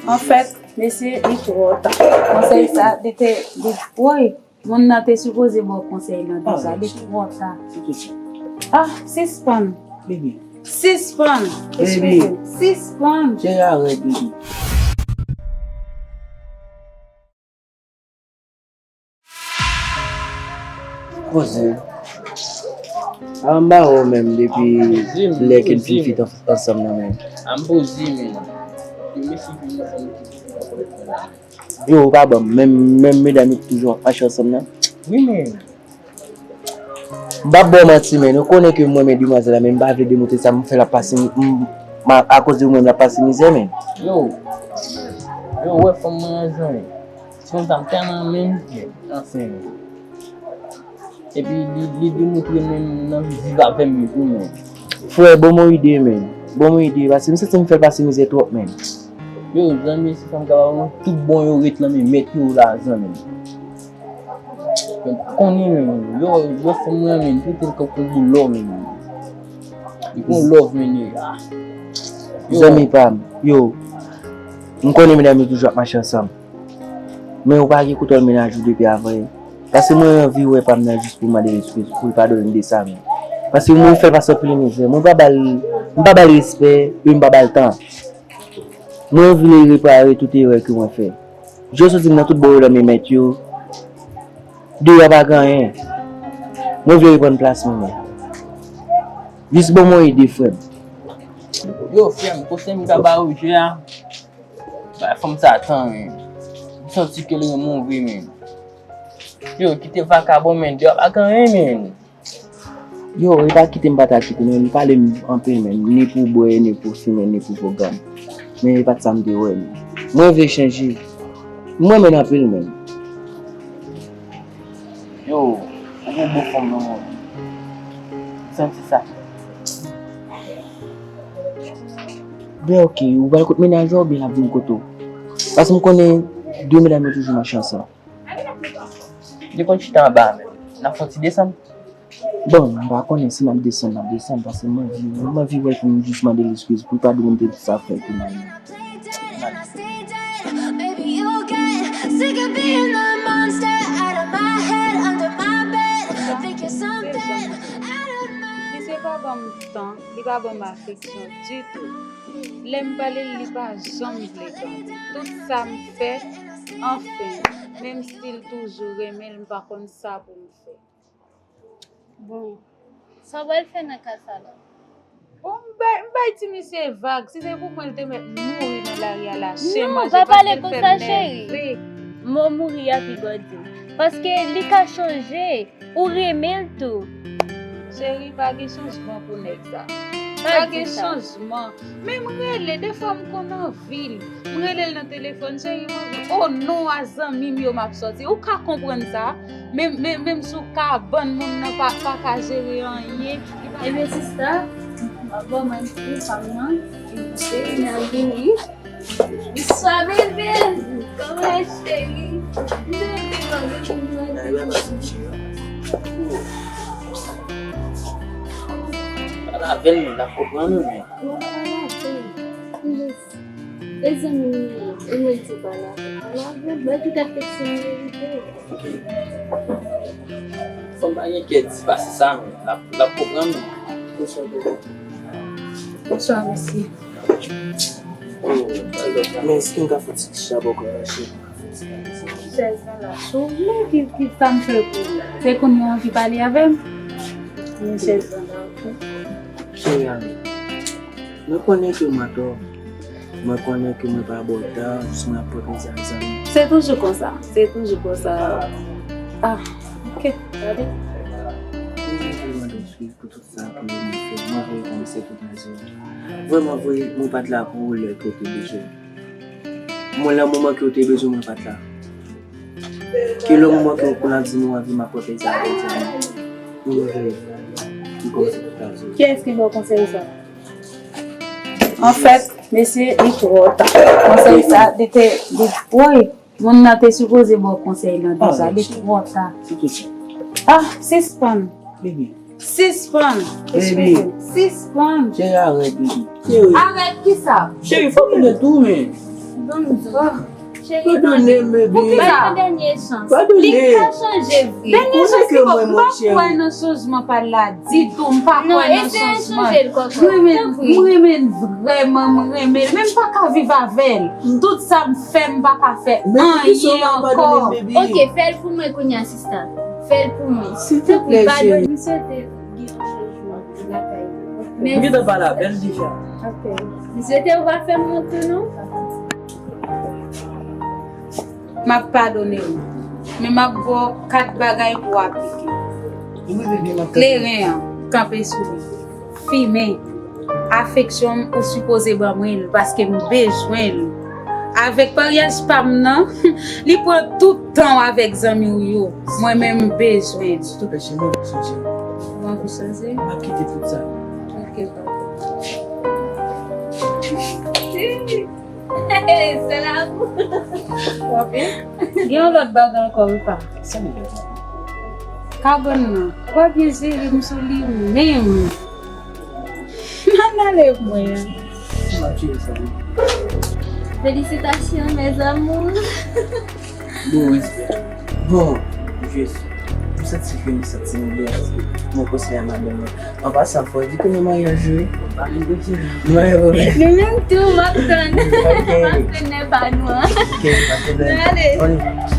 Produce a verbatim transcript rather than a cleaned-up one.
Anfèt, mesye, li twò ta. Konsèy sa, li te, li, woy, moun nan te sipoze ba w konsèy lan deja, li twò ta. Ah, sispann. Sispann. Eskize m. Sispann. Koze. A m ba ou menm depi lè ke n fin fit ansanm nan menm. A m poze menm. Yo, ou pa ban m. Menm, menm medam yo ki toujou ap mache ansanm nan. Wi, men. M p ap ba w manti, men. Ou konnen ke m renmen demwazèl la, men m pa vle demontre sa m fè l ap pase, m, m, akoz de ou menm l ap pase mizè, men. Yo. Yo, wè fanm mwen an zanmi. Se konsa m tèlman renmen l, men. Anfen. Epi li, li demontre menm nan viv avè m tou, men. Frè, ban m yon ide, men. Ban m yon ide, paske m santi m fè l pase mizè twòp, men. Yo, zanmi, si fanm kapab, tout bon yo ret nan men mèt yo la, zanmi. Men konnen, men, yo, yo fanm mwen, men, trete l tankou yon love, men. Li gon love, men, li, ah. Yo. Zanmi pa m, yo, m konnen medam yo toujou ap mache ansanm. Men ou pa gen kontwòl mennaj ou depi avan. Paske mwen anvi wè pa m nan jis pou mande l eskiz, pou l padone m de sa, men. Paske mwen fè l pase anpil mizè. Mwen pa ba l, m pa ba l respè, e m pa ba l tan. Mwen vle repare tout erè ke mwen fè. Jodi a m nan tout bò yo nan men mèt yo. Deyò pa gen anyen. Mwen vle reprann plas mwen, men. Jis ban mwen ede, frè m. Yo, frè m, konsèy m ka ba ou jodi a, bay fanm sa tan, men. M santi ke l renmen w vre, men. Yo, kite vakabon, men. Deyò pa gen anyen, men. Yo, li pa kite m pa ta kite, men li pale m anpil, men, ni pou bwè, ni pou fimen, ni pou vogan. Men e pa t sa m te wè, men. Mwen vle chanje. M renmen l anpil, men. Yo, ou gon bon fanm nan mwen. M santi sa. Ben, ok, ou pral kot mennaj ou oubyen l ap vin kote w? Paske m konnen de medam yo toujou mache ansanm. Li konn chita anba a menm. N ap fè yon ti desann? Bon, m pa konnen si n ap desann, n ap desann, paske m anvi, m anvi wè l pou m jis mande l eskiz, pou l padone m de tout sa fè pou mwen. Baby, you get sick of being the monster out of my head, under my bed, thinking something out of mind. Misye pa ban m tan, li pa ban m afeksyon ditou. Lè m pale l, li pa janm vle tande. Tout sa m fè, anfen, menm si l toujou renmen l, m pa konn sa pou m fè. Bon, sa w pral fè nan ka sa la? Bon, m bay, m bay ti misye vag. Si se pou mwen, l te mèt mouri nan lari a la. Non, pa pale konsa, cheri. Mo mouri a pi bò di w. Paske li ka chanje. Ou renmen l tou. Cheri, pa gen chanjman pou nèg sa. Pa gen chanjman. Men m rele, defwa m konn anvi l. M rele l nan telefòn, cheri, m anvi. O non a zanmi m yo m ap sòti. Ou ka konprann sa. Men, men, menm sou kabann moun nan pa, pa ka jere anyen. Ebyen, sista, m ap ba w manti, fanm nan, cheri, n ap vini. Bonswa, bebe. Kòman, cheri? Bebe, kòman, cheri? Pale avè l, non, l ap konprann ou, men. Mwen pale avè l. E zanmi m, e mwen di pale avè l. Pale avè l, mwen tout afeksyon m merite. Fanm pa gen kè di pase sa, men l ap, l ap konprann ou. Bonswa, bebe. Bonswa, mesye. Men èske m ka fè ti chèz bò kò la, cheri? Chèz lan la. Si w vle, ki, ki sa m fè pou ou? Se kounye a w anvi pale avè m? Men chèz lan la, oke? Cheri a m, mwen konnen ke m atò. Mwen konnen ke mwen pa ba w tò, jis mwen ap pote sa zanmi. Se toujou konsa. Se toujou konsa. Ah, oke. Gade. Mwen vle mande w eskiz pou tout sa ke mwen fè, mwen vle rekonèt tout a zèv. Vrèman vre, mwen pa t la pou ou lè ke w te bezwen m. Mwen, nan moman ke w te bezwen mwen, pa t la. Ke lè moman ke w konn ap di mwen anvi m ap wè peyizaj Ayiti a, mwen vle m kòmanse tout a zèv. Kiyès ki ba w konsèy sa? Anfèt, mesye, li twò ta. Konsèy sa, li te, li, woy, moun nan te sipoze ba w konsèy lan deja, li twò ta. Ah, sispann. Bebe. Sispann. Baby. Sispann. Cheri, arèt, baby. Cheri. Arèt kisa? Cheri, fò mwen tou, men. Ban m di w. Cheri, padone m, baby. Poukisa? Dènye chans. Padone. Li ka chanje vre. Dènye chans ki bon, m pa kwè nan chanjman pa l la ditou, m pa kwè nan chanjman. M renmen, m renmen l vrèman, m renmen l, men m pa ka viv avè l. Tout sa m fè, m pa ka fè anyen ankò. Ok, fè l pou mwen kounye a, sista. Fè l pou mwen. Silteplè, cheri. M swete gen yon chanjman lakay ou. M gentan pale avè l deja. M swete ou pa fè m wont tou non. M ap padone w, men m ap ba w kat bagay pou w aplike. Kleren an, kanpe sou li. Fimen. Afeksyon m ou sipoze ban mwen l paske m bezwen l. Avèk maryaj pa m nan, li pran tout tan w avèk zanmi w yo. Mwen menm m bezwen l. Silteplè, cheri, mwen sonje. Ou anvi chanje? M ap kite tout sa. Ok, papa. Se la pou. W ap byen? Gen yon lòt bagay ankò, wi, pa. Sa m gen? Kabann nan. W ap byen jere m sou li menm. Ann ale pou mwen an. M ap jere sa, wi. Félicitations, mes amours. Bon, respè. Bon, jis. M santi ke m santi m byen. Mwen konseye a madanm mwen. An pasan, fò di ke nou maryaj, wi. Nou maryaj, wi. Nou menm tou, m ap tann. Ok. M ap tann nèg pa nou an. Ok, pa de pwoblèm. Nou ale. On y va.